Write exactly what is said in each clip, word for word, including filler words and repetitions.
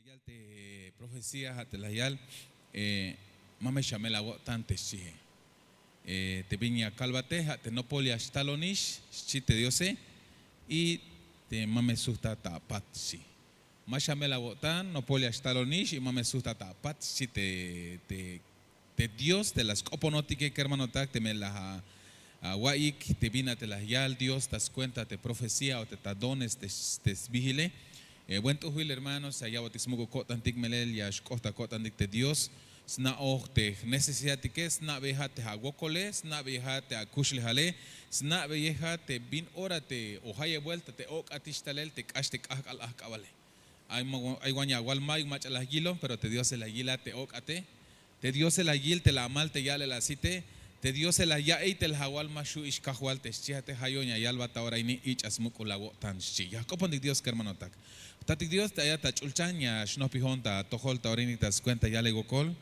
Yal te profecía ja' te la yal, ma me xamel awo'tan te xchihe. Te bin ya kalbate ja' te nopol ya xtalonix xchi te diose. Y te ma me sujtat ta apat xchi. Ma xamel awo'tan, nopol ya xtalonix y ma me sujtat ta apat xchi te te dios te la sk'oponotike kermanotak teme la awa'iyik te bin a te la yal dios ta skuenta te profecía o te ta dones te sbihile. Buen t'ujbil hermanos ya ya'botik smuk'uk ko'tantik melel ya xk'oht ta ko'tantik te dios. Sna'oj te jnecesidadtike sna'beyeja te awokole sna'beyeja te akuxlejale. Sna'beyeja te bin ora te o jayeb buelta te ok'atix talel te k'ax te k'ajk'al ajk'abale. Ay wan ya awal mayuk mach'a la yilon pero te diose la yila te ok'ate. Te diose la yil te la amal te ya'lel asite. Te diose la ya'iy te la awal ma xhu'ix kajwal te xchihate ja' yu'un ya yalbat ta ora ini ich'a smuk'ul awo'tan xchi ya jk'opontik dios kermanotak. Jtatik dios te ayat ta ch'ulchan ya xnojpijon ta atojol ta ora ini ta skuenta yalel wokol.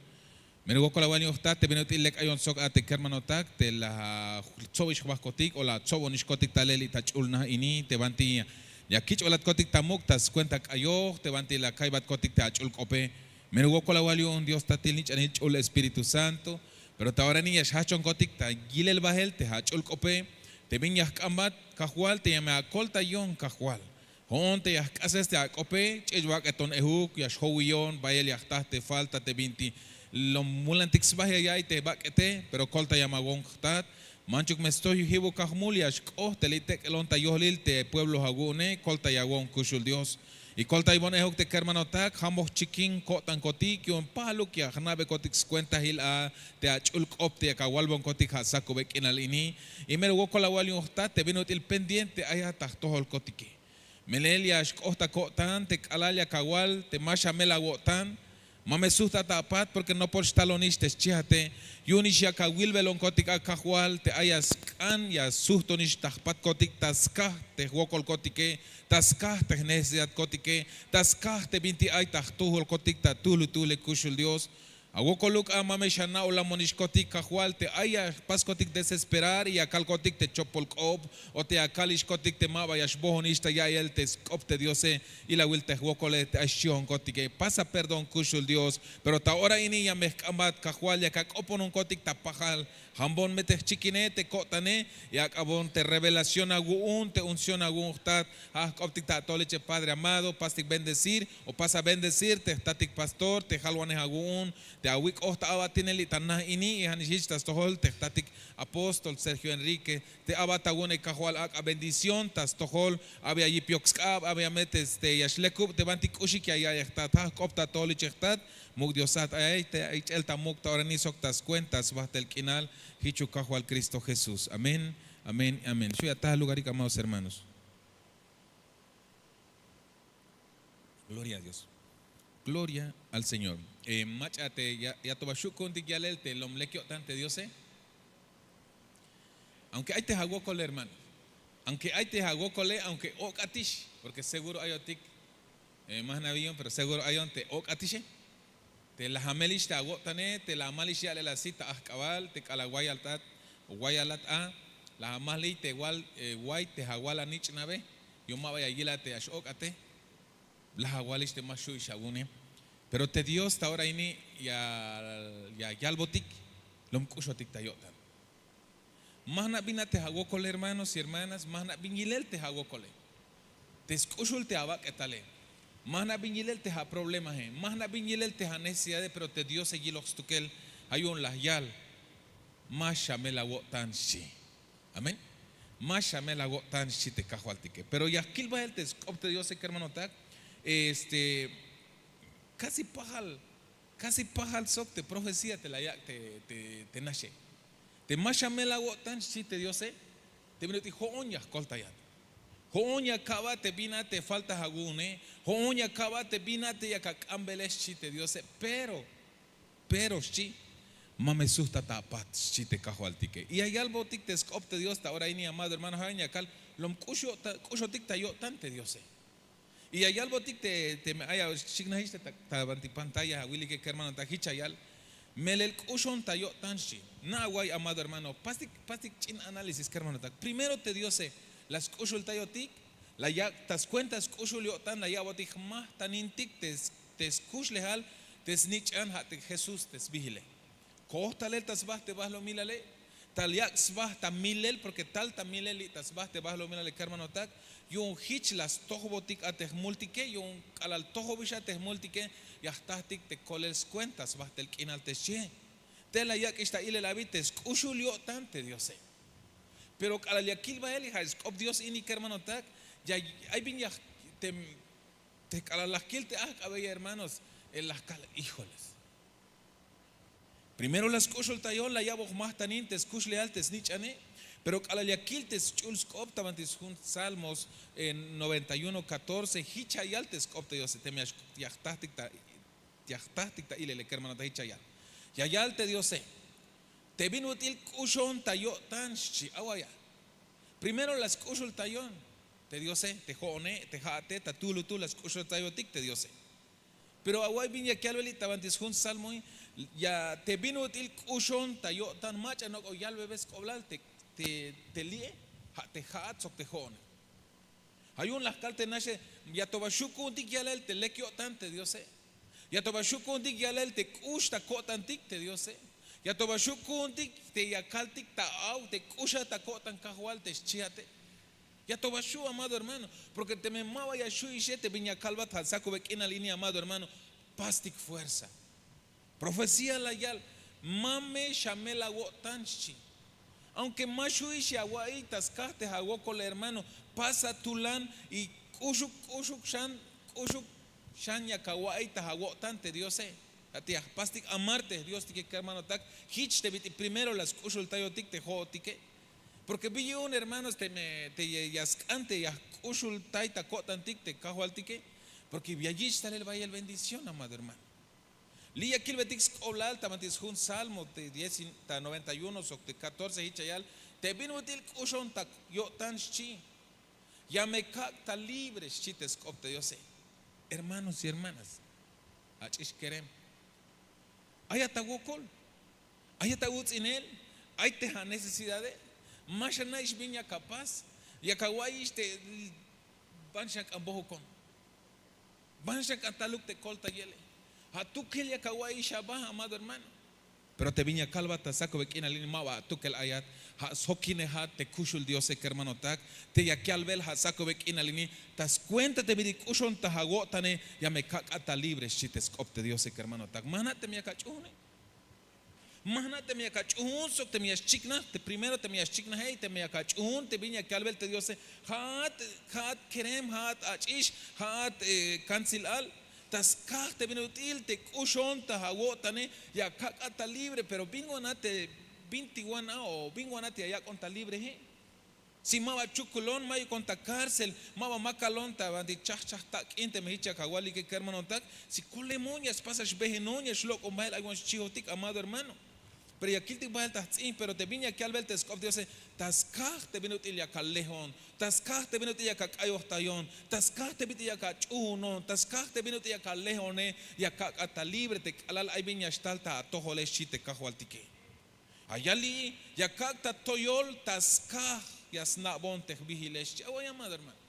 Mero wokol awal yu'un jtat te bin ut'il lek ayon sok a te kermanotak te la tsobix jbahkotik o la tsobonixkotik talel li' ta ch'ul na ini te banti ya kich'balatkotik ta muk' ta skuenta k'ayoj te banti la kaybatkotik te ach'ul k'ope. Mero wokol awal yu'un dios tatil nich'anil ch'ul espíritu santo. Pero ta ora ini ya xjahchonkotik ta yilel bahel te ach'ul k'ope te bin ya jk'ambat kajwal te ya me akoltayon kajwal. Jo'on te ya jk'ases te ak'ope ch'ich' bak'eton ejuk ya xjowiyon bayel ya jta te falta te binti lom mulantik sba ya ya'iy te bak'ete. Pero koltayamawon jtat. Manchuk me stoy jibuk kajmul ya xk'oht te li' tek'elon ta yohlil te pueblo awu'une koltayawon kuxul dios. Y koltaybon ejuk te kermanotak jamboj chikin ko'tankotik yu'un pajaluk ya jna'bekotik skuentahil a te ach'ul k'op te yak awalbonkotik ja' sakube k'inal ini. Y mero wokol awal yu'un jtat te bin ut'il pendiente ayat ta jtojolkotike. Melel ya xk'oht ta ko'tan te k'alal yak awal te ma xamel awo'tan. Ma me sujtat ta apat porke nopol xtalonix te xchihate. Yu'unix yak awilbelonkotik a kajwal te ay ya sk'an ya sujtonix ta jpatkotik ta skaj te jwokolkotike, ta skaj te jnecesidadkotike, ta skaj te bintik ay ta jtojolkotik ta tuhlutuhle kuxul dios. Awokoluk a ma me xana'olamonixkotik kajwal te ay ya jpaskotik desesperar y ya kalkotik te chopol k'op o te ya kalixkotik te ma ba ya xbohonix ta ya'iyel te sk'op te diose. Ilawil te jwokole te ay xchihonkotike pasa perdón kuxul dios. Pero ta ora ini ya me jk'ambat kajwal yak ak'opononkotik ta pajal. Jambon me te jchikine te ko'tane y ak'abon te revelación awu'un te unción awu'un jtat. Ja' jk'optik ta atoliche padre amado pastik bendecir o pasa bendecir te jtatik pastor te jalwanej awu'un te awik'oj ta abatinel li' ta na ini y ja'nix jich ta stojol te jtatik apóstol sergio enrique te abat awu'une kajwal ak'a bendición ta stojol. Abya yip yok sk'ab abya me te ya xlekub te bantik k'uxik ya ya'iy jtat ja' jk'op ta atoliche jtat. Muk' diosat ay te ay ch'el ta muk' ta ora ini sok ta skuenta sbahtel k'inal. Jichuk kajwal kristo jesús amén. Amén amén xu' ya ta lugarik amados hermanos. Gloria a dios. Gloria al señor. Mach'a te ya to ba xu' ku'untik yalel te lom lek yo'tan te diose. Aunke ay te awokole hermano, aunke ay te awokole aunke ok'atix porke seguro ayotik. Ma jna'biyon pero seguro ayon te ok'atixe. Te la amelix te awo'tane te la amalix ya'lel asi ta ajk'abal te k'alal wayalat a, wayalat a la amaliy te wal way te awal anich'nabe. Yu'un ma ba ya yilat te ya x'ok'ate. La awalix te ma xhu'ix awu'une. Pero te dios ta ora ini ya yalbotik lom k'uxotik ta yo'tan. Ma jna' bin a te awokole hermanos y hermanas ma jna' bin yilel te awokole, te sk'uxul te abak'etale. Ma jna' bin yilel te aproblemahe ma jna' bin yilel te anecesidade pero te diose yiloj stukel. Ja' yu'un la yal ma xamel awo'tan xchi. Amén. Ma xamel awo'tan xchi te kajwaltike pero ya jkil bahel te sk'op te diose kermanotak. Este kasi pajal kasi pajal sok te profecía te la yak' te naxe. Te ma xamel awo'tan xchi te diose. Te bin ut'il jo'on ya jkoltayat. Jo'on ya ka'bat te bin a te falta awu'une. Jo'on ya ka'bat te bin a te yak ak'ambele xchi te diose. Pero pero xchi, ma me sujtat ta apat xchi te kajwaltike y ya yalbotik te sk'op te dios ta ora ini amado hermano ja' in ya kal lom k'uxotik ta yo'tan te diose. Y ya yalbotik te me ay achiknajix ta bantik pantalla awilike kermanotak jich ya yal. Melel k'uxon ta yo'tan xchi. Na away amado hermano pastik ch'in análisis kermanotak primero te diose la sk'uxultayotik. La yak' ta skuenta sk'uxul yo'tan la ya'botik jmajtanintik te Te skuxlejal te snich'an ja' te Jesús te sbijile. Koj talel ta sba te balumilale, tal yak' sba ta milel, porke tal ta milel li' ta sba te balumilale, kermanotak. Yu'un jich la stojbotik a te jmultike, yu'un k'alal tojobix a te jmultike, ya jtajtik te kolel skuenta sba tel k'inal te xchihe. Te la yak'ix ta ilel abi te sk'uxul yo'tan te Diose. Pero k'alal ya kil bael ja' sk'op Dios ini, kermanotak, ya ay bin ya te, te k'alal la jkil te ajk'abeye, hermanos, la jkal, híjoles. Primero la sk'uxultayon, la ya'bon jmajtanin te skuxlejal te snich'ane, pero k'alal ya kil te sch'ul sk'op ta banti sjun Salmos, eh, noventa y uno catorce, jich ya yal te sk'op te Diose, teme ya jtajtik ta, ya jtajtik ta ilele, kermanotak, jich ya yal. Ya yal te Diose: Te bin ut'il k'uxon ta yo'tan, xchi. Awa ya. Primero la sk'uxultayon te Diose, te jo'one, te ja'ate, ta tulutul la sk'uxultayotik te Diose. Pero awa bin ya yalbe li' ta banti sjun Salmo, ya, te bin ut'il k'uxon ta yo'tan, mach'a nok'o yalbebe sk'oblal te, te, te li'e, ja' te ja'at sok te jo'one. Ja' yu'un la jkal te naxe, ya to ba xu' ku'untik yalel te lek yo'tan te Diose. Ya to ba xu' ku'untik yalel te k'ux ta ko'tantik te Diose. Ya to ba xu' ku'untik te ya kaltik ta aw te k'uxa ta ko'tan Kajwal te xchiate. Ya to ba xu', amado hermano, porke teme ma ba ya xu'ixe, te bin ya kalbat ja' sakube k'inal ini, amado hermano, pastik fuerza. Profecía la yal: Ma me xamel awo'tan, xchi. Aunque ma xu'ix ya awa'iy ta skaj te awokole, hermano, pasa tulan y k'uxuk, k'uxuk xan, k'uxuk xan yak awa'iy ta awo'tan te Diose. Ja' te ya jpastik amar te jdiostike, kermanotak, jich te bit'il primero la sk'uxultayotik te jo'otike. Porke bi yu'un, hermanos, teme te ya, ya sk'an te ya jk'uxultay ta ko'tantik te Kajwaltike, porke ya yich' talel bayel bendición, amado hermano. Li' ya kilbetik sk'oblal ta banti sjun Salmo te diez, ta noventa y uno sok te catorce, jich ya yal: Te bin ut'il k'uxon ta yo'tan, xchi, ya me kak' ta libre, xchi te sk'op te Diose. Hermanos y hermanas, ach'ix kerem, ayat awokol, ayat awuts'inel, ay te anecesidade, ma xana'ix bin yak apas, yak awa'iyix te ban xan k'an bojukon, ban xan k'an taluk te koltayele. Ja' tukel yak awa'iyix aba, amado hermano. Pero te bin ya kalbat ta sakube k'inal ini, ma ba atukel ayat, ja' sjokinejat te kuxul Diose, kermanotak, te yak yalbel ja' sakube k'inal ini: Ta skuenta te bin k'uxon ta awo'tane, ya me kak'at ta libre, xchi te sk'op te Diose, kermanotak. Ma jna' teme yak ach'uune. Ma jna' teme yak ach'uun sok teme ya xchiknaj, te primero teme ya xchiknaje y teme yak ach'uun, te bin ya kalbel te Diose: Ja'at, ja'at kerem, ja'at ach'ix, ja'at, eh, kantsil al. Ta skaj te bin ut'il te k'uxon ta awo'tane, ya kak'at ta libre. Pero bin wan a te, binti wan a o bin wan a te ya yak'on ta libreje. Si ma ba chukulon, mayukon ta cárcel, ma ba makalon ta banti chajchaj tak'in, teme jich yak awalike, kermanotak, si kolemon, ya spasaj xbejenon, ya xlok'on bael, aywon xchijotik, amado hermano. Pero ya kiltik bael ta jts'in. Pero te bin yak yalbel te sk'op Diose: Ta skaj te bin ut'il yak alejon, ta skaj te bin ut'il yak ak'ayojtayon, ta skaj te bin ut'il yak ach'uunon, ta skaj te bin ut'il yak alejone, ya kak'at ta libre, te k'alal ay bin ya xtal ta atojole, xchi te Kajwaltike. Ay yal li': Ya kak' ta toyol ta skaj ya sna'bon te jbijile, xchi. Awa ya, amado hermano.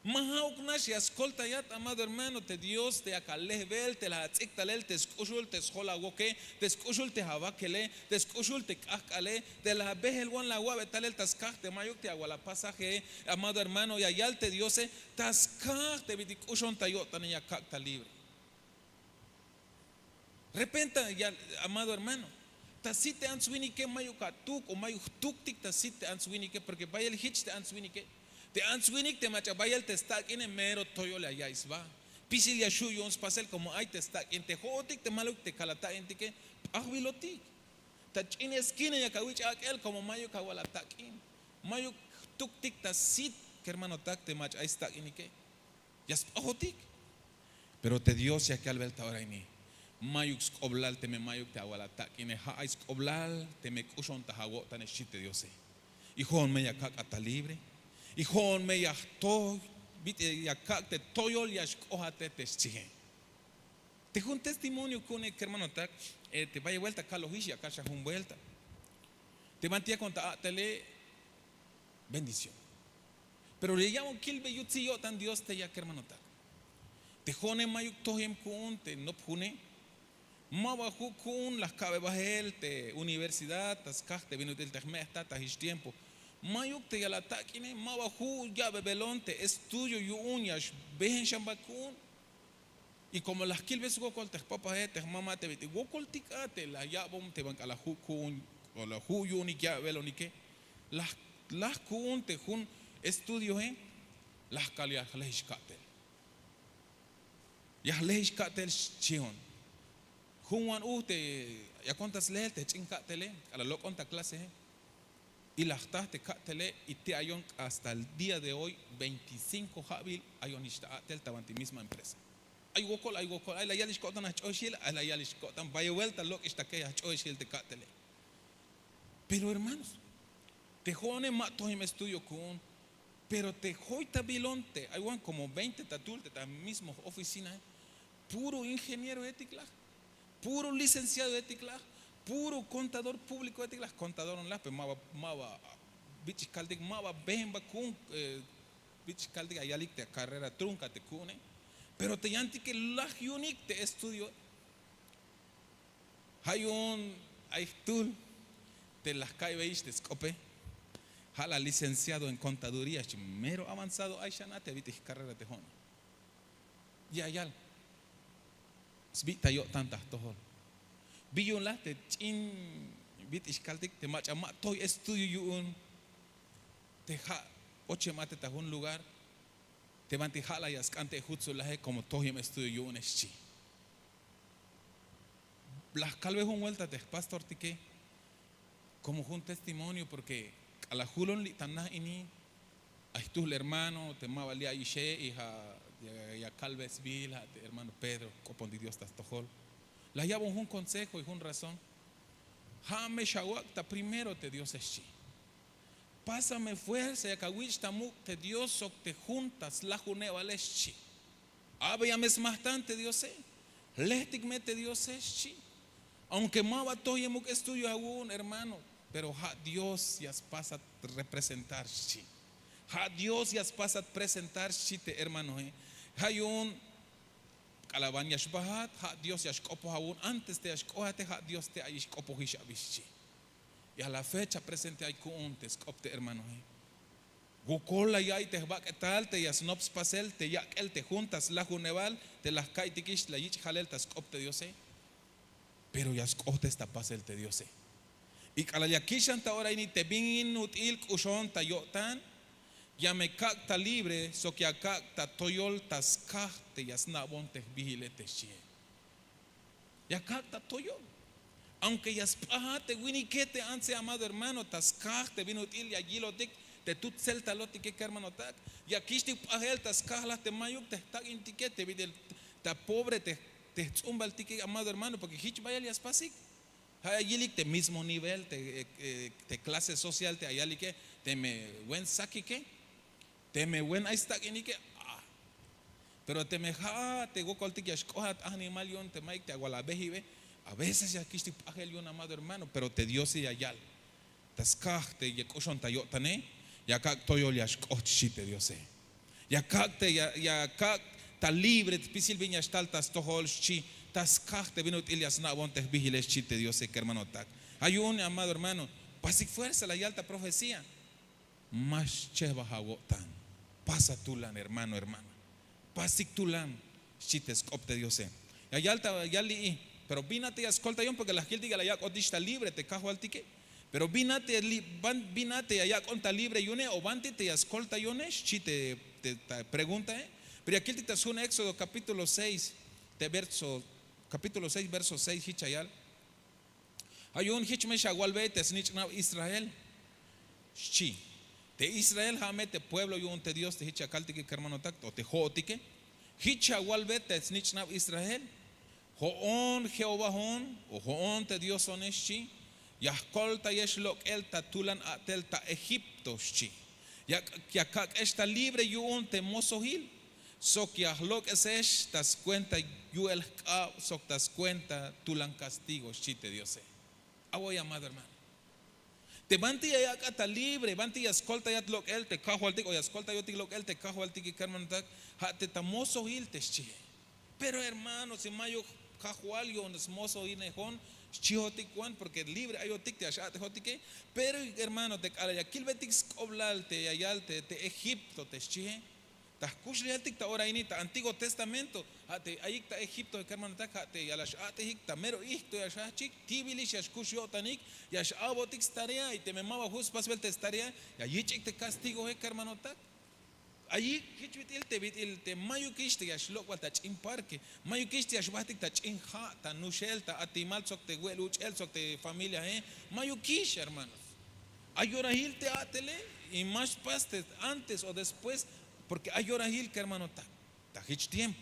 Ma ja'uk nax ya skoltayat, amado hermano, te Dios te yak alejbel, te la ats'ik talel te sk'uxul te sjol awoke, te sk'uxul te awakele, te sk'uxul te k'ajk'ale, te la bejel wan la awa'be talel ta skaj te mayuk te awal apasaje, amado hermano. Ya yal te Diose: Ta skaj te bintik k'uxon ta yo'tane, ya kak' ta libre. Repenta ya, amado hermano, ta sit te ants winike mayuk atuk o mayuk jtuktik ta sit te ants winike, porke bayel jich te ants winike. Te ants winik te mach'a bayel te stak'ine mero toyol ya ya'iy sba. Pisil ya xju' yu'un spasel, como ay te stak'in, te jo'otik te maluk te kal atak'intike, p'ajbilotik. Ta ch'in esquina yak awich' ak'el, como mayuk awal atak'in. Mayuk jtuktik ta sit, kermanotak, te mach'a ay stak'inike. Ya sp'ajotik. Pero te Dios ya kalbel ta ora ini: Mayuk sk'oblal teme mayuk te awal atak'ine, ja' ay sk'oblal teme k'uxon ta awo'tane, xchi te Diose. Y jo'on me ya kak'at ta libre. Y jo'on me ya jtoj, bit'il ya kak' te toyol ya xk'ojate, te xchie. Te jun testimonio ku'une, kermanotak, eh, te bayel buelta kalojix, ya kal xan jun buelta. Te banti yakon ta a'tele, bendición. Pero ya ya'bon kilbe yutsil yo'tan Dios te ya, kermanotak. Te jo'one mayuk tojim ku'un te nop june. Ma ba ju' ku'un la jka'be bahel te universidad ta skaj te bin ut'il te jme'jta ta jich tiempo. Mayuk te ya la atak'ine, ma ba ju' ya'bebelon te estudio yu'un ya xbehen xan ba ku'un. Y komo la jkilbe swokol te jpapae te jmamae te bit'il wokoltik a te la ya'bon te ban k'alal ju' ku'un o la ju' yu'unik ya'bebelonike, la laj ku'un te jun estudioe. La jkal ya jlejix ka'tel. Ya jlejix ka'tel xchion. Jun wan uj te yakon ta sleel te jch'in ka'tele k'alal lok'on ta klasee. Y la jta te ka'tele y te ayon hasta el día de hoy veinticinko ja'bil ayonix ta a'tel ta banti misma empresa. Ay wokol, ay wokol, ay la yalix ko'tan ajch'ohexil, ay la yalix ko'tan bayel vuelta lok'ix ta key ajch'ohexil te ka'tele. Pero hermanos, te jo'one ma tojim estudio ku'un. Pero te joytabilon te ay wan komo veinte ta tul te ta mismo oficinae, puro ingenieroetik laj, puro licenciadoetik laj, puro contador públicoetik laj, contadoron laj pero ma ba, ma ba bit'ix kaltik, ma ba behen ba ku'un. Bit'ix kaltik ya yalik te carrera trunca te ku'une. Pero te yantike laj yu'unik te estudio. Ja' yu'un ay jtul te la jka'ybeyix te sk'ope. Ja' la licenciado en contaduría xchi, mero avanzado ay xan a te bit'il jcarrera te jo'one. Ya yal sbi ta yo'tan ta jtojol. Bi yu'un laj te ch'in bit'il kaltik te mach'a ma toj estudio yu'un te ja' ochem a te ta jun lugar. Te banti ja' la ya sk'an te jutz ulaje komo tojim estudio yu'une xchi. La jkalbe jun vuelta te jpastortike komo jun testimonio porke k'alal julon li' ta na ini ay jtuhl hermano te ma ba li' ayixe y ja' ya kalbe sbiil ja' te hermano Pedro jk'opontik Dios ta stojol. La ya'bon jun consejo y jun razón. Ja' me xawak' ta primero te Diose xchi. Pásame fuerza yak awich' ta muk' te Dios sok te jun ta slajunebale xchi. A'beya me smajt'an te Diose. Jlejtik me te Diose xchi. Aunke ma ba toj yemuk estudio awu'un hermano, pero ja' Dios ya spasat representar xchi. Ja' Dios ya spasat presentar xchi te hermanoe. Ja' yu'un k'alal ban ya xbahat ja' Dios ya xk'opoj awu'un antes te ya xk'ohate ja' Dios te ayix k'opojix abi xchi. Y a la fecha presente ay ku'un te sk'op te hermanoe. Wokol la ya'iy te jbak'etal te ya snop spasel te yak'el te jun ta slajunebal te la jka'iytikix la yich' jalel ta sk'op te Diose. Pero ya sk'ohtes ta pasel te Diose. Y k'alal ya kixan ta ora ini te bin ut'il k'uxon ta yo'tan, ya me kak' ta libre sok ya kak' ta toyol ta skaj te ya sna'bon te jbihile te xchie. Ya kak' ta toyol. Aunke ya sp'ahat te winike te antse amado hermano ta skaj te bin ut'il ya yilotik te tut tseltalotike kermanotak, ya kixtik p'ajel ta skaj laj te mayuk te jtak'intike te bit'il ta pobre te jts'umbaltike amado hermano porke jich bayel ya spasik. Ja' ya yilik te mismo nivel te klase social te ayalike, teme wen sakike, teme wen ay stak'inike. Pero teme ja' te wokoltik ya xk'ohat ajnimal yu'un te mayuk te awal abejibe. A veces ya kixtik p'ajel yu'un amado hermano pero te diose ya yal, ta skaj te ya k'uxon ta yo'tane, ya kak' toyol ya xk'oht xchi te diose. Ya kak' te ya kak' ta libre spisil bin ya xtal ta stojol xchi, ta skaj te bin ut'il ya sna'bon te jbihile xchi te diose kermanotak. Ja' yu'un amado hermano, pasik fuerza la yal ta profecía. Ma xchehbaj awo'tan. Pasa tulan hermano hermana. Pasik tulan xchi te sk'op te diose. Ya yal ta ya li'i. Pero bin a te ya skoltayon porke la jkiltik ya la yak'otix ta libre te kajwaltike. Pero bin a te ya yak'on ta libre yu'une o banti te ya skoltayone xchi te preguntae. Pero ya kiltik ta sjun éxodo kapítulo seis te verso kapítulo seis verso seis jich ya yal. Ja' yu'un jich me xawalbe te snich'nab israel. Xchi. Te israel ja' me te pueblo yu'un te dios te jich ya kaltike kermanotak o te jo'otike. Jich xawalbe te snich'nab israel. Jo'on jehovaon o jo'on te diosone xchi. Ya jkoltayex lok'el ta tulan a'tel ta egipto xchi. Ya kak'ex ta libre yu'un te mozojil. Sok ya jlok'esex ta skuenta yu'el jk'ab sok ta skuenta tulan kastigo xchi te diose. Awoy amado hermano, te banti ya yak'at ta libre banti ya skoltayat lok'el te kajwaltik o ya skoltayotik lok'el te kajwaltike kermanotak. Ja' te ta mozojil te xchie. Pero hermano, si mayuk kajwal yu'un smosohinejon, xchihotik wan, porque libre ayotik te ya x'a'tejotike. Pero hermano, te k'alal ya kilbetik sk'oblal te ya yal te egipto te xchihe, ta jkuxlejaltik ta ora ini ta antiguo testamento, ja' te ayik ta egiptoe kermanotak, ja' te ya la x'a'tejik ta mero ijto ya xjajch'ik ti'bilix ya xkux yo'tanik, ya x'a'botik starea y teme ma ba jun spasbel te starea, ya yich'ik te kastigoe kermanotak. Ayik jich bit'il te bit'il te mayukix te ya xlok' bal ta ch'in parque, mayukix te ya xbajtik ta ch'in ja', ta nuxel, ta atimal sok te we'el uch'el sok te familiae. Mayukix hermanos. Ay orahil te a'tele, y ma xpas te antes o después, porque ay orahil kermanotak, ta jich tiempo.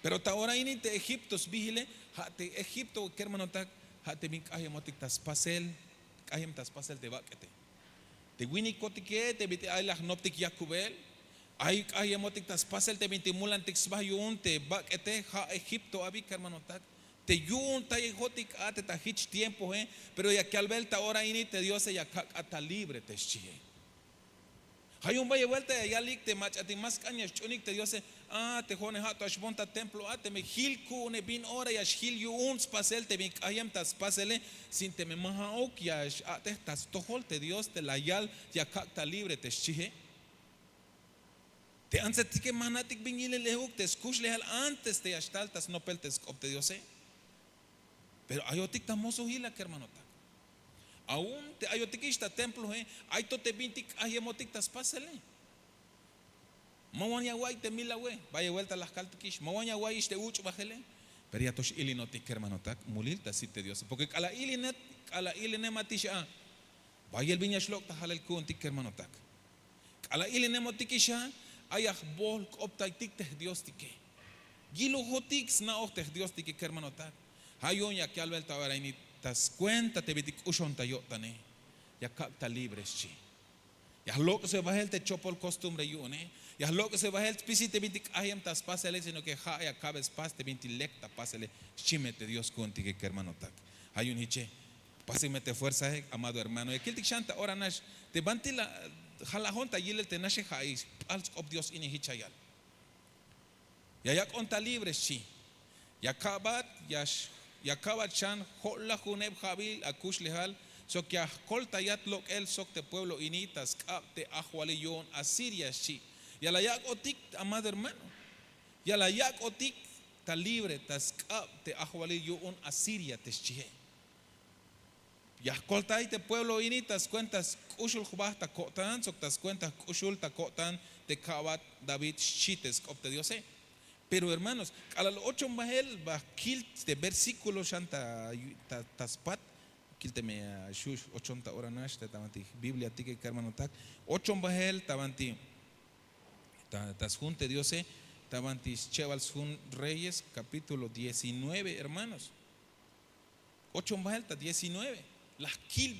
Pero ta ora ini te egipto sbijile, ja' te egipto kermanotak, ja' te bin k'ayemotik ta spasel, k'ayem ta spasel te bak'ete. Te winikotike te bit'il ay la jnoptik yakubel, ay k'ayemotik ta spasel te bintik mulantik sba yu'un te bak'ete, ja' egipto abi kermanotak. Te yu'un tayejotik a te ta jich tiempoe. Pero yak yalbel ta ora ini te diose ya kak'at ta libre te xchihe. Ja' yu'un bayel buelta ya yalik te mach'atik ma sk'an ya xch'unik te diose. A te jo'one ja' to ya xboon ta templo a, teme jil ku'une bin ora ya xjil yu'un spasel te bin k'ayem ta spasele, sin teme ma ja'uk ya x'a'tej ta stojol te dios te la yal ya kak' ta libre te xchihe. Te antsetike ma jna'tik bin yilel euk te skuxlejal antes te ya xtal ta snopel te sk'op te diose. Pero ayotik ta mosojil a kermanotak. Aun te ayotikix ta temploe, ay to te bintik k'ayemotik ta spasele. Ma wan ya awa'iy te milawe, bayel buelta la jkaltikix, ma wan ya awa'iyix te uch'bajele. Pero ya to x'ilinotik kermanotak, mulil ta sit te diose, porque k'alal ilinet, k'alal ilinematix a, bayel bin ya xlok' ta jalel ku'untik kermanotak. K'alal ilinemotikix a, ay ya jbohol jk'optaytik te jdiostike. Yilojotik sna'oj te jdiostike kermanotak. Ja' yu'un yak yalbel ta ora ini, ta skuenta te bintik k'uxon ta yo'tane, ya kak' ta libre xchi. Ya jlok' sbe bahel te chopol kostumbre yu'une. Ya jlok' sbe bahel spisil te bintik k'ajem ta spasele, sino ke ja' ya kabe spas te bintik lek ta pasele, xchi me te dios ku'untike kermanotak. Ja' yu'un jiche. Pasik me te fuerzae, amado hermano, ya kiltik xan ta ora nax te banti la jalajon ta yilel te naxe, ja' ay p'al sk'op dios ini jich ya yal. Ya yak'on ta libre xchi. Ya ka'bat, ya ka'bat xan jo'lajuneb ja'bil akuxlejal, sok ya jkoltayat lok'el sok te pueblo ini ta sk'ab te ajwalil yu'un asiria xchi. Ya la yak'otik, amado hermano, ya la yak'otik ta libre ta sk'ab te ajwalil yu'un asiria te xchihe. Ya jkoltay te pueblo ini ta skuenta sk'uxul jba ta ko'tan sok ta skuenta jk'uxul ta ko'tan te ka'bat david, xchi te sk'op te diose. Pero hermanos, k'alal ochon bahel ba kil te versíkulo xan ta spat. Kil teme xu' ochon ta ora nax te ta banti bibliatike kermanotak, ochon bahel ta banti ta sjun te diose, ta banti schebal sjun reyes kapítulo diecinueve, hermanos. Ochon bahel ta diecinueve. La jkil.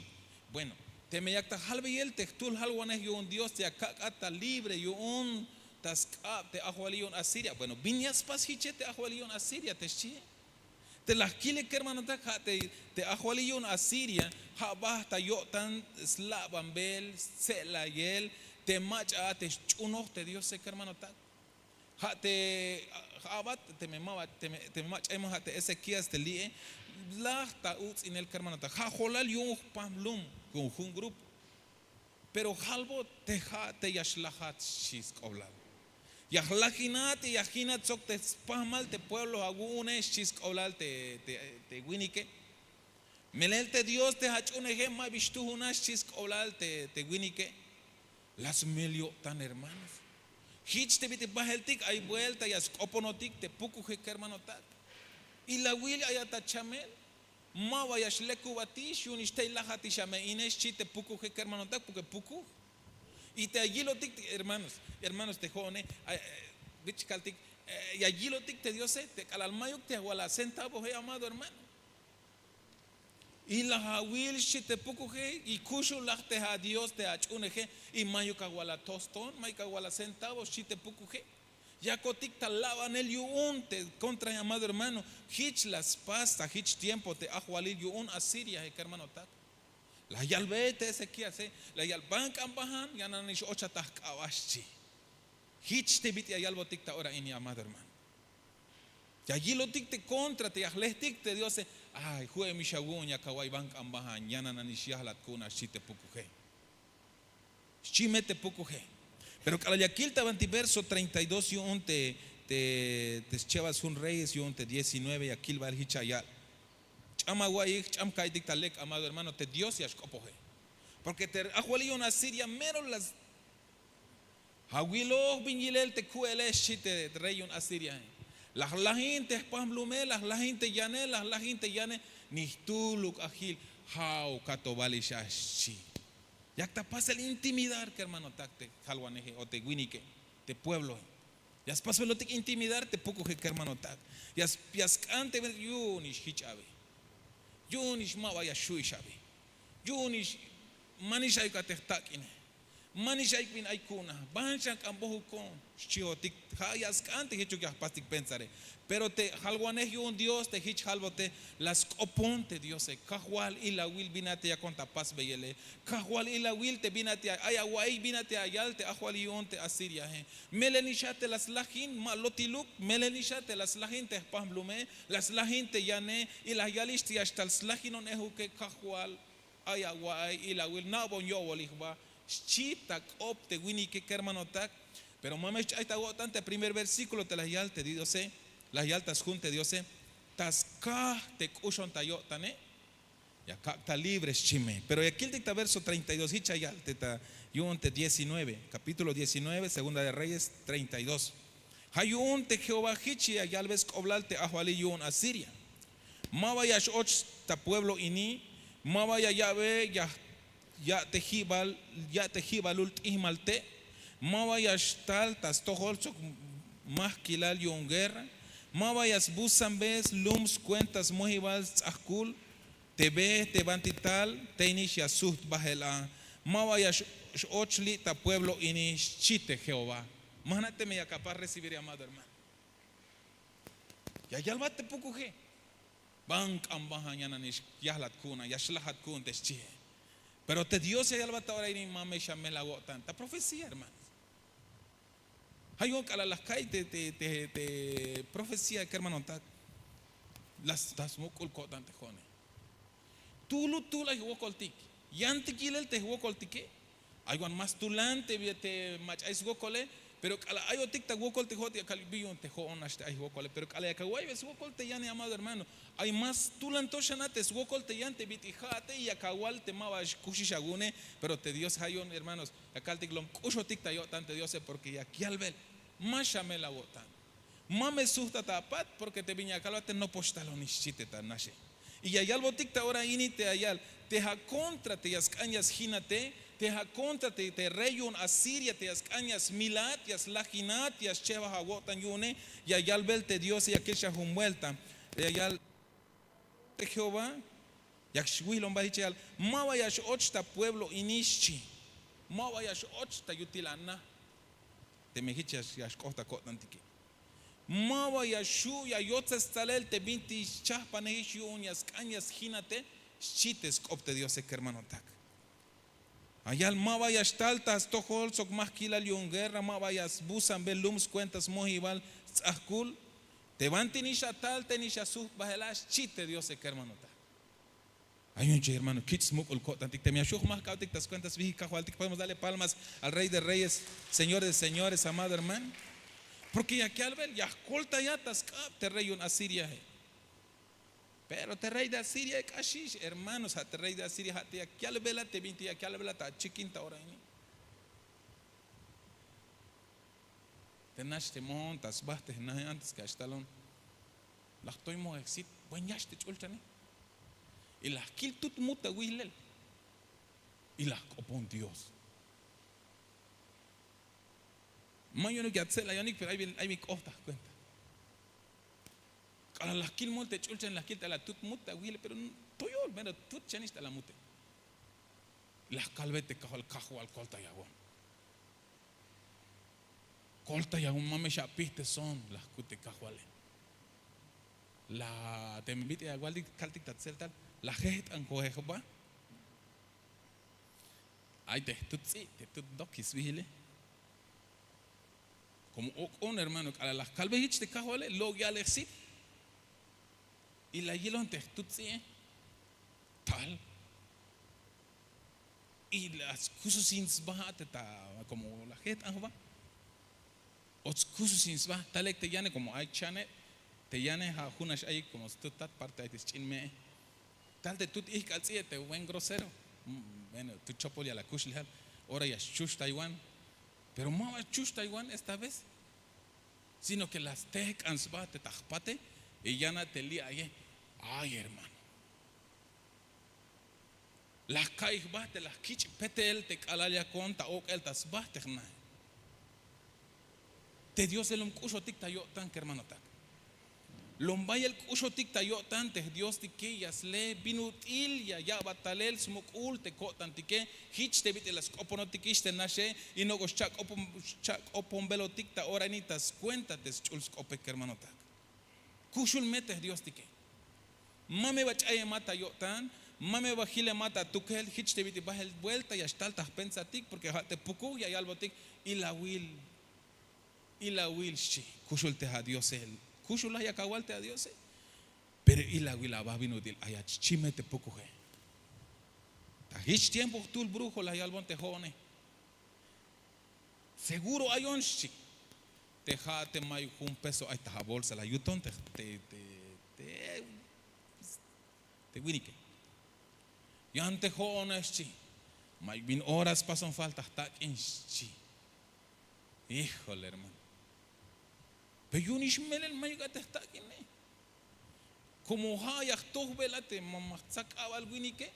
Bueno, teme yak ta jalbeyel te jtul jalwanej yu'un dios te ya kak'at ta libre yu'un ta sk'ab te ajwalil yu'un asiria, bueno, bin ya spas jiche te ajwalil yu'un asiria te xchihe. Te la jkile kermanotak, ja' te ajwalil yu'un asiria ja' bajt ta yo'tan sla'banbel stse'layel te mach'a a te xch'unoj te diose kermanotak. Ja' te a'bat teme mach'a ima ja' te ezekías te li'e, laj ta uts'inel kermanotak, ja' jolal yu'un jpam lum, yu'un jun grupo. Pero jalbot te ja' te ya xlajat, xchi sk'oblal. Ya jlajinat y ya jinat sok te spajmal te pueblo awu'une, xchi sk'oblal te winike. Melel te dios te ach'uneje ma bi xtujunax, xchi sk'oblal te winike. La smel yo'tan, hermanos. Jich te bit'il baheltik ay buelta ya sk'oponotik te pukuje kermanotak. Y la wil ayat ta chamel. Ma ba ya xlekubatix yu'unix tey lajatix a me ine, xchi te pukuje kermanotak, pukuj. Y te ya yilotik, hermanos, hermanos, te jo'one, bich kaltik, ya yilotik te diose te k'alal mayuk te awal acentavoje, amado hermano. Y laj awil, xchi te pukuje, y kuxulaj te adios te ach'uneje, y mayuk awal atoston, mayuk awal acentavo, xchi te pukuje. Yakotik ta labanel yu'un te kontra, amado hermano. Jich la spas ta jich tiempo te ajwalil yu'un asiriae kermanotak. La yalbe te ezekíase, la yal ban k'an bajan ya nanix ochat ta jk'abal, xchi. Jich te bit'il ya yalbotik ta ora ini, amado hermano. Ya yilotik te kontra te ya jlehtik te diose. Ay ju'emix awu'un ya kawa'iy ban k'an bajan yanananix yajlat ku'un a xchi te pukuje. Xchi me te pukuje. Pero k'alal ya kil ta banti verso treinta y dos yu'un te schebal sjun reyes yu'un te diecinueve ya kil bahel jich a yal. Ch'am awa'iyik ch'am ka'iytik ta lek amado hermano te dios ya xk'opoje. Porke te ajwalil yu'un asiria mero las awiloj bin yilel te ku'ele xchi te rey yu'un asiria. La jlajin te jpajmlume la jlajin te yane la jlajin te yane. Ni jtuhluk ajil. Jaw kato balix a xchi. Yak ta pasel intimidar kermanotak te jalwaneje o te winike te puebloe. Ya spasbelotik intimidar te pukuje kermanotak. Ya sk'an te yu'unix jich abi. Yu'unix ma ba ya xhu'ix abi. Yu'unix manix ayuk a te jtak'ine. Manix ayuk bin ay ku'una. Ban xan k'an bojukon xchihotik. Ja' ya sk'an te jichuk ya jpastik pensare. Pero te jalwanej yu'un dios te jich jalbote la sk'opon te diose. Kajwal ilawil bin a te yakon ta pasbeyele. Kajwal ilawil te bin a te ay awa'iy bin a te ayal te ajwalil yu'un te asiriae. Melel nix a te la slajin ma lotiluk. Melel nix a te la slajin te jpajmlume la slajin te yane. Y la yalix te ya xtal slajinonejuke kajwal. Ay awa'iy ilawil na'bon yo'bolil jba. Xchi ta k'op te winike kermanotak. Pero ma me xch'ay ta awo'tan te primer versíkulo te la yal te diose. La yal ta sjun te diose. Ta skaj te k'uxon ta yo'tane. Ya kak' ta libre xchi me pero ya kiltik ta verso treinta y dos jich ya yal te ta yu'un te diecinueve kapítulo diecinueve segunda de reyes treinta y dos. Ja' yu'un te jehová jich ya yalbe sk'oblal te ajwalil yu'un asiria. Ma ba ya x'och ta pueblo ini. Ma ba ya ya'be ya ya' te ji'balul t'ijmal te'. Ma ba ya xtal ta stojol sok majkilal yu'un guerra. Ma ba ya sbusambe slum skuenta smojibal sts'ajkul. Te be te banti tal tey nix ya sujt bahel a. Ma ba ya x'och li' ta pueblo ini xchi te jehová. Ma jna' teme yak apas recibir llamado hermano. Ya yalbat te pukuje. Ban k'an bajan yananix yajlat ku'un a ya xlajat ku'un te xchihe. Pero te dios ya yalbat ta ora ini ma me xamel awo'tan ta profecía hermanos. Ja' yu'un k'alal la jka'iy te profecía kermanotak. La smuk'ul ko'tan te jo'one. Tuhlu tuhl ay jwokoltik. Yantik yilel te jwokoltike. Ay wan ma stulan te mach'a ay swokole. Pero k'alal ayotik ta wokol te jo'ot ya kal bi yu'un te jo'on nax te ay jwokole pero k'alal yak awa'ibe swokol te yan llamado hermano. Ay ma stulan to xana te swokol te yan te bit'il ja'ate y yak awal te ma ba xkuxix awu'une. Pero te dios ja' yu'un hermanos ya kaltik lom k'uxotik ta yo'tan te diose porke yak yalbel. Ma xamel awo'tan. Ma me sujtat apat porke te bin ya kalbat te nopox talonix xchi te ta naxe. Y ya yalbotik ta ora ini te ya yal te ja' kontra te ya sk'an ya sjinate. Te ja' kontra te rey yu'un asiria te ya sk'an ya smilat ya slajinat ya schebaj awo'tan yu'une. Ya yalbel te diose ya kil xa jun buelta. Ya yal te jehová. Yak xwilon ba jich ya yal. Ma ba ya x'och ta pueblo ini xchi. Ma ba ya x'och ta yutil ana. Teme jich ya xk'oht ta ko'tantike. Ma ba ya xhu' ya yotzes tsalel te bintik schahpanejix yu'un ya sk'an ya sjinate. Xchi te sk'op te diose kermanotak. Ayal ma ba ya xtal ta stojol sok majkilal yu'un guerra ma ba ya sbusambe lum skuenta smojibal sts'ajkul. Te banti nix atal te nix asujt bahel a xchi te diose kermanotak. Ay yu'un che hermano kich' smuk'ul ko'tantik teme ya xhu' jmajk'abtik ta skuenta sbijik kajwaltik podemos darle palmas al rey de reyes, señor de señores amado hermano. Porke yak yalbel ya jkoltayat ta sk'ab te rey yu'un asiriae. Pero te rey de asiria k'axix hermanos ja' te rey de asiria ja' te yak yalbela te bintik yak yalbela ta achikin ta ora ini. Te nax te moon ta sba te jnaje antes ke ya xtalon. La jtoy mojej sit buen yax te ch'ulchane. Y la jkil tut mut ta wihilel. Y la jk'opon dios. Ma yu'unuk ya tse'layonik pero ay bin k'oht ta jkuenta. K'alal la jkil mul te ch'ulchane la jkil ta la tut mut ta wihilel pero toyol mero tut chanix ta la mute. La jkalbe te kajwal kajwal koltayawon. Koltayawon ma me xapijteson la jkut te kajwale. La teme bit'il awaltik kaltik ta tseltal la jeht'an koje jba. Ay te jtut tz'i' te tut dokis bijile. Komo ok'on hermano k'alal la jkalbe jich te kajwale lo'ok ya'lej sit. Y la yilon te jtut ts'i'e, tal. Y la skususin sba te ta, como la jet'an jba. O skususin sba, talek te yane, como ay chane, te yane ja' junax ayik como stut tat, parte ay te sch'in me'e. Tal te tut ijk'al ts'i'e te buen grosero. Mm, bueno, tut chopol ya la kuxlejal. Ora ya xchuxtaywan. Pero ma ba xchuxtaywan esta vez, sino que la stejk'an sba te ta jpate. Y yana te li' aye. Ay, hermano, la jka'iy jba te la jkich' petel te k'alal yakon ta ok'el ta sba te jna. Te Diose lom k'uxotik ta yo'tan, kermanotak. Lom bayel k'uxotik ta yo'tan te jdiostike, ya sle bin ut'il ya ya'bat talel smuk'ul te ko'tantike. Jich te bit'il la sk'oponotikix te naxe, y nok'o xcha'k'oponbelotik ta ora ini ta skuenta te sch'ul sk'ope, kermanotak. Kuxul me te jdiostike. Ma me ba ch'ayemat ta yo'tan, ma me ba jilemat ta tukel. Jich te bit'il bael buelta ya xtal ta jpensatik, porque ja' te pukuj ya yalbotik: ilawil, ilawil, xchi. Kuxul te ja' Diose, kuxul la yak awal te ja' Diose. Pero ilawil, aba bin ut'il ayach, xchi me te pukuje. Ta jich tiempo jtul brujo la yalbon te jo'one. Seguro ayon, xchi. Te ja' te mayuk jun peso ay ta abolsa la yuton te, te, te, te, te winike. Yan te jo'one, xchi. Mayuk bin ora spason falta jtak'in, xchi. Híjole, hermano. Pero yu'unix melel mayuk a te jtak'ine. Como ja' ya jtojbel a te mama jtsak k'abal winike,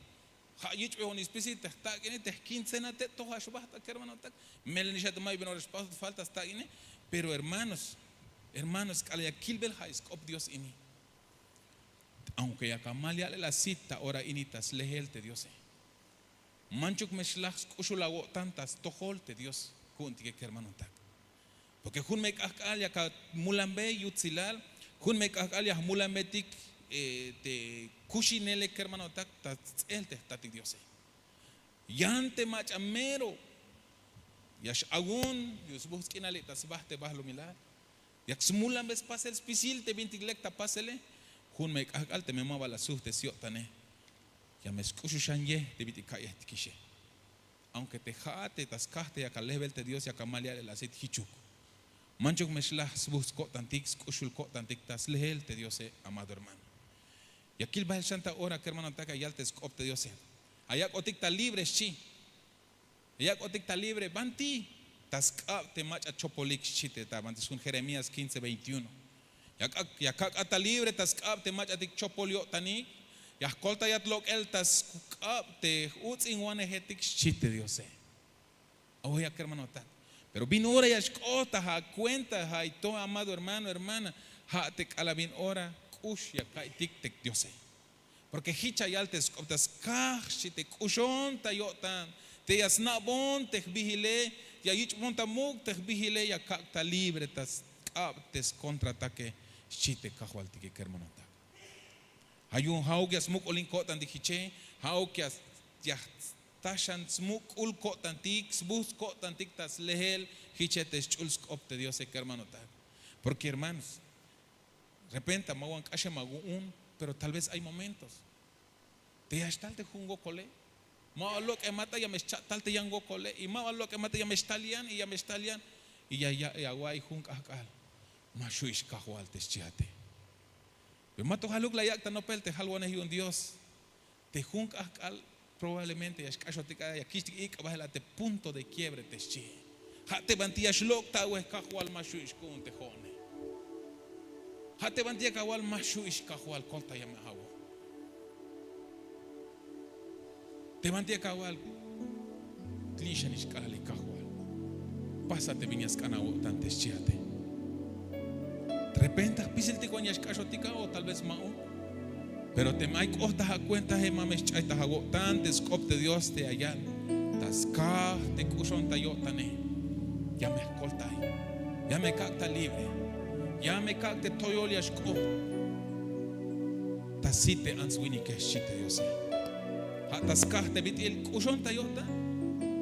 ja' yich'bejon spisil te jtak'ine, te jquincena te' tojax bajt a, kermanotak. Melenix a te mayuk bin ora xpasot falta stak'ine. Pero hermanos, hermanos, k'alal ya kilbel ja' sk'op Dios ini. Aunque yak amal ya'lel asit ta ora ini ta sleel te Diose, manchuk me xlaj sk'uxul awo'tan ta stojol te Dios ku'untike, kermanotak. Porque jun me k'ajk'al yak amulanbe yutsilal, jun me k'ajk'al ya jmulanbetik, eh, te kuxinele, kermanotak, ta sts'eel te jtatik Diose. Yan te mach'a mero ya x-awun yu'un sbuj sk'inali ta sba te balumilal. Yak smulanbe spasel spisil te bintik lek ta pasele. Jun me k'ajk'al teme ma ba la sujt te syo'tane, ya me sk'uxul xan ye te bit'il ka'yejtikixe. Aunque te ja'at te ta skaj te yak alejbel te Dios yak amal ya'lel asit, jichuk. Manchuk me xlaj sbuj sko'tantik, sk'uxul ko'tantik ta sleel te Diose, amado hermano. Ya kil bael xan ta ora, kermanotak, ya yal te sk'op te Diose: ayak'otik ta libre, xchi. Yak'otik ta libre. Banti? Ta sk'ab te mach'a chopolik, xchi te ta banti sjun Jeremías quince veintiuno. Ya kak', ya kak' a ta libre ta sk'ab te mach'atik chopol yo'tanik. Ya jkoltayat lok'el ta sk'ab te j-uts'inwanejetik, xchi te Diose. Awo'ya, kermanotak. Pero bin ora ya xk'ot ta ja' akuenta, ja' ay to, amado hermano, hermana, ja' te k'alal bin ora k'ux ya ka'iytik te Diose. Porque jich ya yal te sk'op: ta skaj, xchi, te k'uxon ta yo'tan, te ya sna'bon te jbijile, ya yich'bon ta muk' te jbijile, ya kak' ta libre ta sk'ab te skontrataje, xchi te Kajwaltike, kermanotak. Ja' yu'un ja'uk ya smuk'ulin ko'tantik jiche, ja'uk ya, ya jta xan smuk'ul ko'tantik, sbuj sko'tantik ta sleel jiche te sch'ul sk'op te Diose, kermanotak. Porque, hermanos, repente ma wan k'axem awu'un, pero tal vez ay momentos te ya xtal te jun wokole. Ma ba lok'emat a, ya me xcha' tal te yan wokole, y ma ba lok'emat a, ya me xtal yan, y ya me xtal yan. Y ya, ya, ya awa'iy jun k'ajk'al: ma xju'ix Kajwal, te xchi ate. Pero ma to jaluk la yak' ta nopel te jalwanej yu'un Dios. Te jun k'ajk'al probablemente ya xk'axotik a, ya kich'tik ik' bael a te punto de quiebre, te xchi. Ja' te banti ya xlok' ta awej: Kajwal, ma xju'ix ku'un te jo'one. Ja' te banti yak awal: Ma xju'ix Kajwal, koltaya me awo'tan. Te banti yak awal: Tli' xanix k'alale Kajwal, pasa te bin ya sk'an awo'tan, te xchi ate. Repente jpisiltik wan ya xk'axotik a, o tal vez ma'uk. Pero teme ay k'ot ta akuentaje, ma me xch'ay ta awo'tan te sk'op te Dios te ya yal: Ta skaj te k'uxon ta yo'tane, ya me jkoltay, ya me kak' ta libre, ya me kak' te toyol ya xk'ot ta sit te ants winike, xchi te Diose. Ja' ta skaj te bit'il k'uxon ta yo'tan,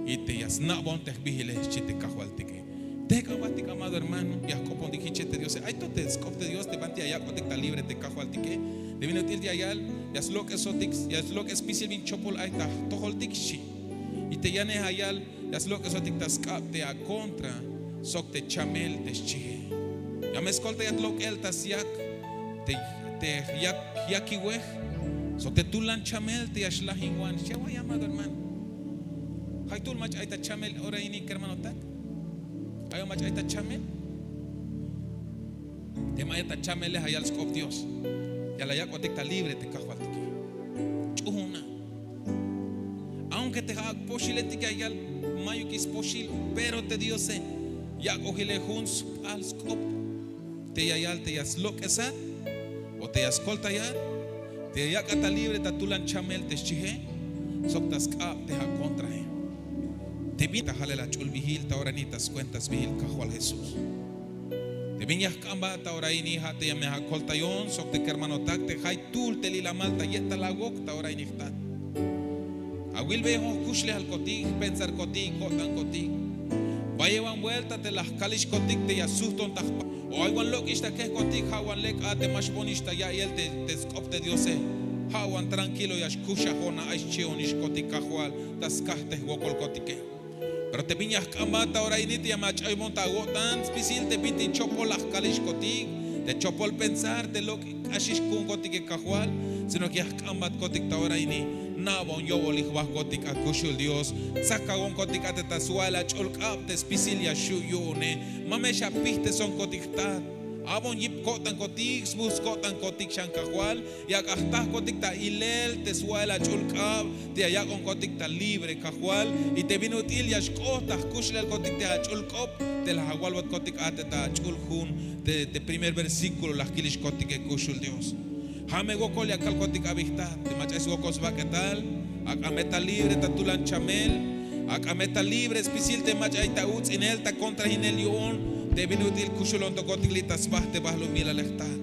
y te ya sna'bon te jbijile, xchi te Kajwaltike. K'ambatik, amado hermano, ya jk'opontik jich te Diose. Ay to te sk'op te Dios te banti ya yak'otik ta libre te kajwaltike. Te bin ut'il ya yal, ya slok'esotik, ya slok'es spisil bin chopol ay ta jtojoltik, xchi. Y te yanej ya yal, ya slok'esotik ta sk'ab te akontra sok te chamel te xchie. Ya me skoltayat lok'el ta syak te, te yak, yakiwej sok te tulan chamel te ya xlajinwan, xchi. Ay, amado hermano, jaytuhl mach'a ay ta chamel ora ini, kermanotak. Ay mach'a ay ta chamel. Teme ay ta chamele, ya yal sk'op Dios, ya la yak'otik ta libre te kajwaltike. Ch'uuna. Aunque te ja' ak' poxiletik ya yal, mayukix spoxil, pero te Diose yak'ojile jun sp'al sk'op te ya yal te ya slok'esat o te ya skoltayat, te ya yak'at ta libre ta tulan chamel te xchie sok ta sk'ab te akontrae. Te bin ta jalel ach'ul bijil ta ora ini ta skuenta sbijil Kajwal Jesús. Te bin ya jk'ambat ta ora ini, ja' te ya me akoltayon sok te kermanotak te jaytuhl te lilamal ta ye'tal awok ta ora ini, jtat. Awilbeyon jkuxlejalkotik, jpensarkotik, ko'tankotik. Bayel wan buelta te la jkalixkotik te ya sujton ta jpa, o ay wan lok'ix ta kejkotik, ja' wan lek a te ma xboonix ta ya'iyel te, te sk'op te Diose. Ja' wan tranquilo ya xkuxajon a, ay xchi'onixkotik Kajwal ta skaj te jwokolkotike. Pero te bin ya jk'ambat ta ora ini te ya me ach'ayboon ta awo'tan spisil te bintik chopol la jkalixkotik, te chopol pensar, te lok' k'axix ku'unkotike Kajwal, sino que ya jk'ambatkotik ta ora ini. Na'bon yobol jbajkotik akuxul Dios. Tsakawonkotik a te ta swa'el ach'ul k'ab te spisil ya xju' yu'une. Ma me xapijtesonkotik, jtat. Abon yip ko'tankotik, sbuj sko'tankotik xan Kajwal. Yak'a jtajkotik ta ilel te swa'el ach'ul k'ab te ya yak'onkotik ta libre Kajwal. Y te bin ut'il ya xk'ot ta jkuxlejalkotik te ach'ul k'op te la awalbotkotik a te ta ach'ul jun te, te primer versículo la jkilixkotike kuxul Dios. Ja' me wokol ya kalkotik abi, jtat, te mach'a ay swokol sbak'etal, ak'a me ta libre ta tulan chamel, ak'a me ta libre spisil te mach'a ay ta uts'inel, ta kontrainel yu'un, te bin ut'il kuxulontokotik li' ta sba te balumilale, jtat.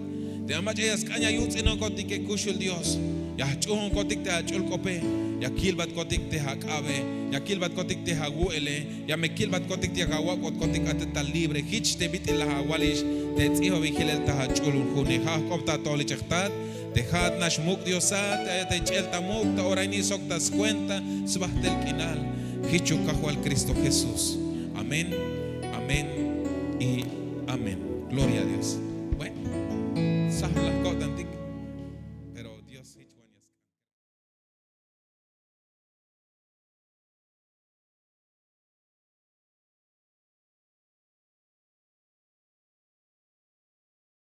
Te mach'a ya sk'an ya yuts'inonkotike kuxul Dios, ya jch'uunkotik te ach'ul k'ope, ya kilbatkotik te ak'abe, ya kilbatkotik te awu'ele, ya me kilbatkotik te ya awak'otkotik a te ta libre jich te bit'il la awalix te ts'ihobel jilel ta ach'ul june. Ja' jk'op ta atojol ich'ej, jtat, te ja'at nax muk' Diosat, te ayat ta ich'el ta muk' ta ora ini sok ta skuenta sbajtel k'inal. Jichuk Kajwal Cristo Jesús. Amén, amén y amén. Gloria a Dios. Bueno.